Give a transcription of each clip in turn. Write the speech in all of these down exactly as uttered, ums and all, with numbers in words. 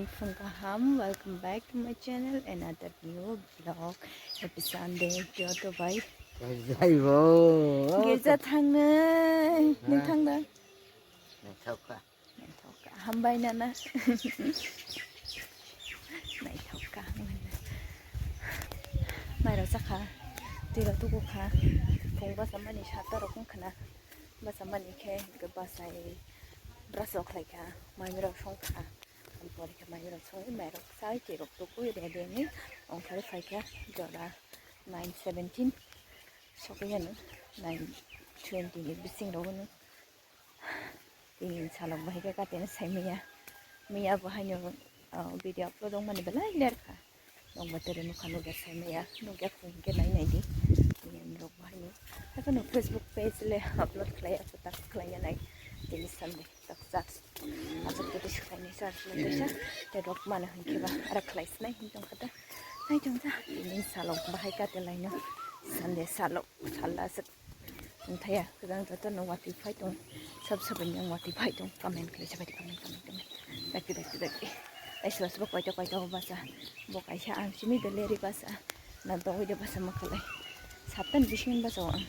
Phung kaham, welcome back to my channel, another new vlog. Happy Sunday, Kyoto bai. Jaibo. Girja thangnai, nung thangda? Naithok kha. Naithok kha. Hambai nana. Naithok kha. Mairok chakha. Twi rok tuku kha. Phung basa mani sata rok wng khna. Basa mani khe basa brush rok khlai kha. Mai rok song kha. Porikha mai rok songwi mai rok sai twi rok tukui ready wngwi ongkhorwi phaikha jora nine seventeen sokwi hwnwi nine twenty ni bising rok hwnwi tini salok bahai khe katino sai manya miya bo haino video upload wngmani belai lerkha. Nokbar tere nokha nukya saimaya, nukya khung khe nai nai di. Nini rok bahai no. Haikhe no Facebook page le upload khlai, acha tak khlai ya nai. Tini Sunday, tak church. Acha photo swkhlai nai church le kaisa. Te rok mano hinkhe ba, ara khlai sinai hin tong kha ta. Nai tong ta, tini salok bahai kate lai no. Sunday salok, salla aswk. Wngthaya, kwchang jotono watwi phai tong, sab saboni ang watwi phai tong, comment khlai sabai di, comment, comment, comment, dakti, dakti, dakti. Ai, sobo, sobo koito, koito basa, bo kaisa ang simi delivery basa, na dogwi de basa ma khlai, saptan bisingo basa o ang,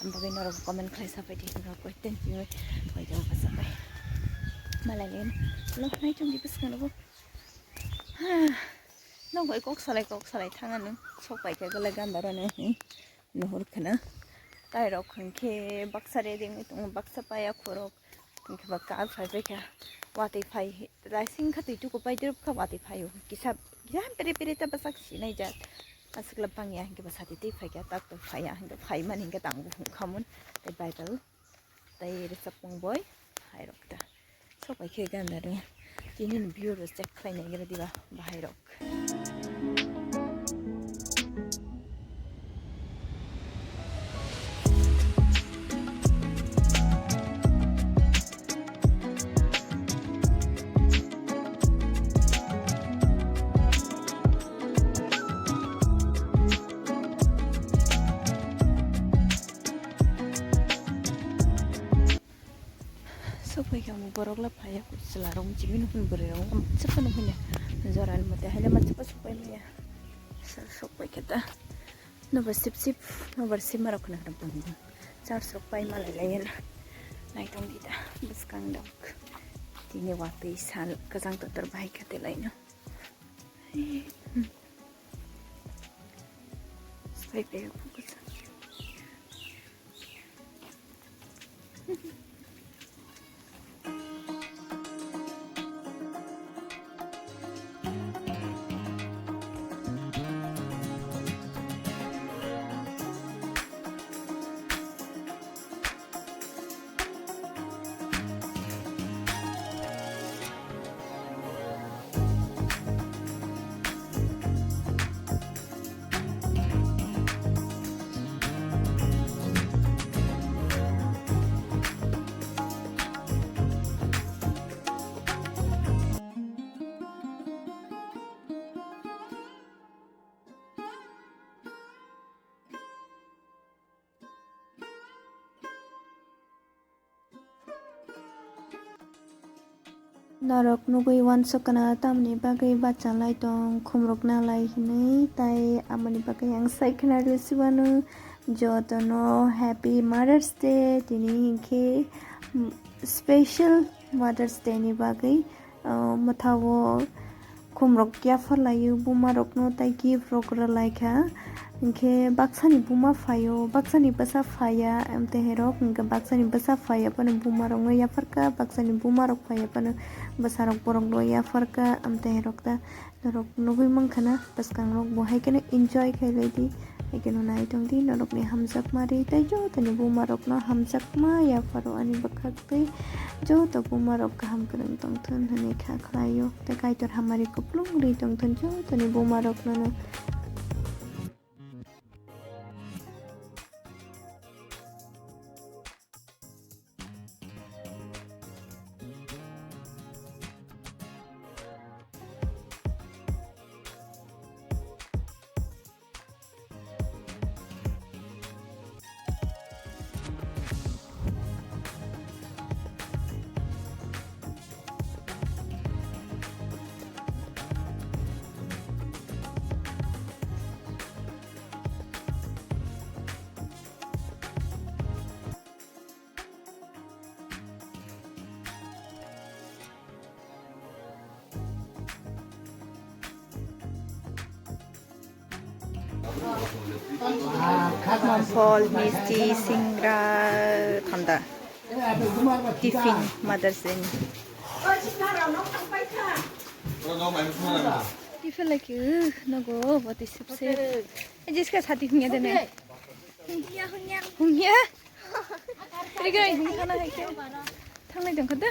ang bagwi norok comment khlai sabai di, norok koito simi koito basa bai. Malai len, lo nai tong di bwskango bo. Ha, nokbai kok salai, kok salai thang ano, sok pai khe belai ganda rano. Nuhur khna. Tai rok hinkhe baksa ready wngwi tongo, baksa paya khorok. Hinkhe ba kal phai bai kha. Watwi phai, raising kha twi tuku pai dirop kha watwi phaio. Kisa, kisa pere pere ta bwsak sinai jat. Aswkla bangya hinkhe ba sati twi phai kha, tak to phaiya hinkhe phai mani hinkhe tango hum khamon. Tai Bible. Tai rwchapmung boi hai rok ta. Sok bai khe ganda rw. Tini ni view rw check khlai nai gra diba bahai rok. Sok bai khe omo borok la phaiya, chwla rok chini nw hwn bwrwi rok masa phano hwn ya jora ni mote haile masa pa sok pai manya. Sok bai khe ta nobar sip sip nobar sip ma rok khna khna bung bung church rok pai ma lai lai ya nai tong di ta bwskang dok tini watwi sal kwchang totor bahai kha te lai no. Norok nugwi uansukna tamni bagwi bachalai tong, khumrokna lai hwnwi, tai amoni bagwi ang sai khwna rw si uanu. Jotono Happy Mother's Day, tini hinkhe, mm, special Mother's Day ni bagwi. Ah, mwthao khumrok yaphar laio, buma rokno tai gift rok rwlai kha. Hinkhe baksani buma phaio, baksani bwsa phaiya, amtwi hai rok hinkhe baksani bwsa phaiya phano buma rokno yaphar kha, baksani buma rok phaiya phano bwsa rok borok no yaphar kha, amtwi hai rok ta norok nugwi mankha na. Bwskangrok bo hai kheno enjoy khai lai di, hai kheno nai tong di norokni hamjakma ri tei jotoni buma rokno hamjakma yapharo ani bwkhak tei joto buma rok kaham kwrwng tong thun hwnwi kha khlaio tei Kaitor hamari kuplung ri tong thun jotoni buma rokno no. Phol, misti, singra, thanda. Tiffin, Mother's Day ni. Tiffin lagi, uh, nogo, what is sip sip. Eh, Jessica sati hungya dene. Hungya, hungya. Hungya? Riga, hungya na hai ke. Thangnai dong kha da.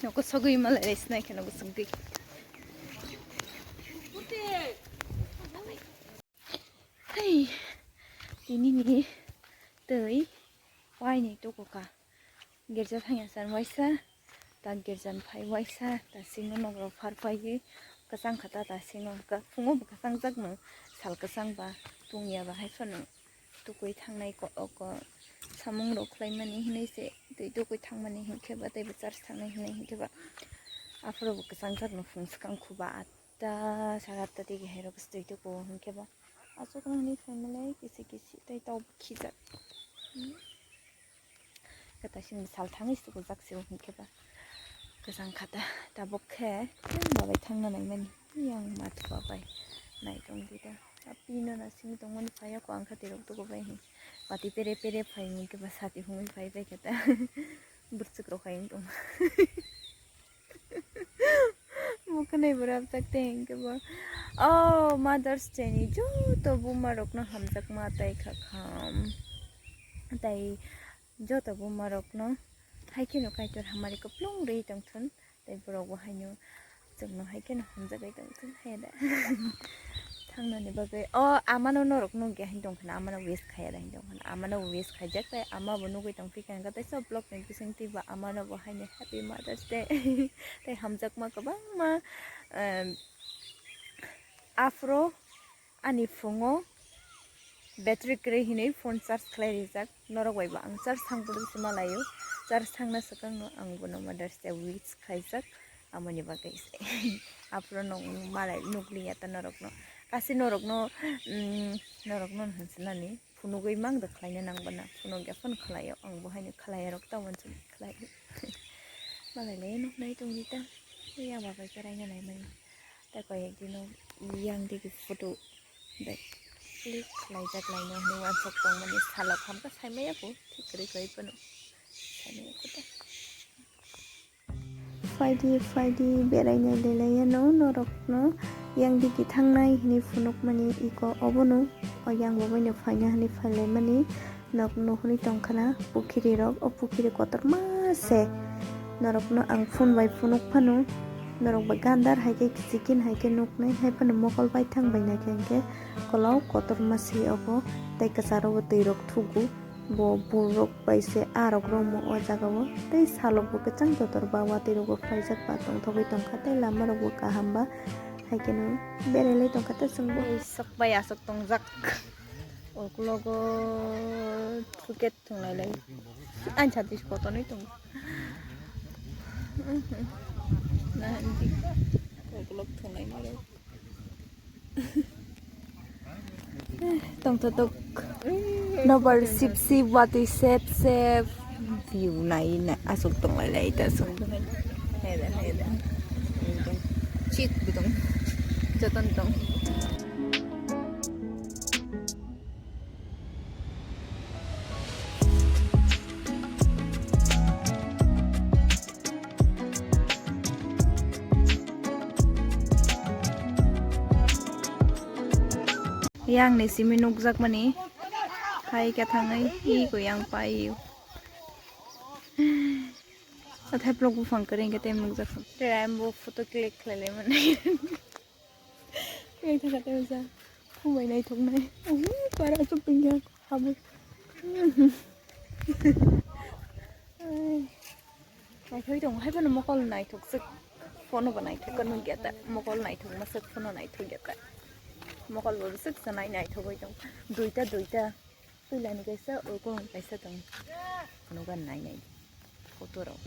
Nogo sogwi malai rai sinai khe nogo sogwi. Hei, tini ni twi waini tukuka. Girja thangya san waisa, ta girja ni phai waisa, ta singo nok rok phar phaiwi kwchang kha ta, ta singo ka phungo bo kwchang jak no sal kwchang ba tungya ba hai phano tukui thangnai ko oko samung rok khlai mani hinui se twi tukui thang mani hinkhe ba tei bo church thangnai hinui hinkhe ba aphuru bo kwchang jak no phung swkang khu ba. Ta sara ta tigi hai rok stui tuku hinkhe ba aswk nangni family kisi kisi tei tok khijak. Kata sini sal thangwi suku jak se hinkhe ba kwchang kha ta tabuk khe yang babai thangna naimani yang mathuba bai nai tong di ta. Apino na simi tongmani phai ako ang kha tirok tuku bai hin pati pere pere phai hinkhe ba sati hwnwi phai bai khe ta burchuk rok hai wng tong. Mokwnai bo rabjak tei hinkhe bo. Oh, Mother's Day ni joto buma rokno hamjakma tai kha kham. Tai joto buma rokno hai kheno Kaitor hamari kwplung rwi tongthun. Tai borok bo haino chwngno hai kheno hamjagwi tongthun hai da. Thangnani bagwi. Oh, amano norok nukya hin tongkhana, amano wish khaya da hin tongkhana. Amano wish khaijak tai ama bo nugwi tongphi kha, tei sob vlog ni bisingtwi bo amano bo haino Happy Mother's Day. Tei hamjakma kwbangma, em, aphuru ani phungo battery kwrwi hinwi phone charge khlai rijak. Norok bai bo ang charge thang phuru se malaio. Charge thangna swkangno ang bono Mother's Day wish khaijak. Amoni bagwi se. Aphuru nwng malai nukliya ta norokno. Kasi norokno, mm, norokno hinsinani. Phunugwi mang da khlaina nang bana. Phunugya phano khlaio. Ang bo haino khlaiya rok ta wansuk khlaio. Malai le nuknai tongdi ta. Yang ba bai khe raina naimani. Ta koi ek dino yang digi photo bai click khlaijak laino hinwi wansuk tongmani salok hamkhe saimaya kho. Thik kwrwi kwrwi phano. Saimaya kho ta. Phaidi, phaidi, beraina lelaiya no norokno yang digi thangnai hinwi phunukmani iko obono o yang bo baino phaina hinwi phailaimani nok nuhuni tongkhana pukhiri rok. O pukhiri kotorma se norokno ang phone bai phunuk phano norok ba gandar hai khe kichikin hai khe nuknai hai phano mokol baithang bai naikhe hwnkhe kolok kotorma se obo tei kwcharo bo twi rok thugo. Bo burok bai se arok romwi o jaga o tei salok bo kwchang joto rok ba watwi rok bo phaijak ba tongthogwi tongkha tei lama rok bo kaham ba hai kheno berai lai tongkha tei chwng bo. Sok bai aswk tongjak. Uklogo ticket thwnglai lai. Ani chati kotornwi tongo. Na hindi. Uklok thwnglai nai. Tongthotok nobar sip sip watwi sep sep view nai na aswk tonglai lai ta aswk. Heda heda. Chit butong. Joton tong. Yang ni simi nukjakmani hai khe thangwi iko yang pai. Athai vlog buphang kwrwi hwnkhe tei nukjak. Tei ang bo photo click khlai lai mani. Tei thaka tei usa. Khumbai naithok nai. Uhu, para aswk tongya. Habo. Naithok tong hai bono mokol naithok swk. Phone bo naithok ka nukya ta. Mokol naithok ma swk phone naithok ya ta. Mokol bo swk sanai naithok oi tong. Duita duita. Puila ni kaisa, o kung kaisa tong. Phone ga nai nai. Photo rok.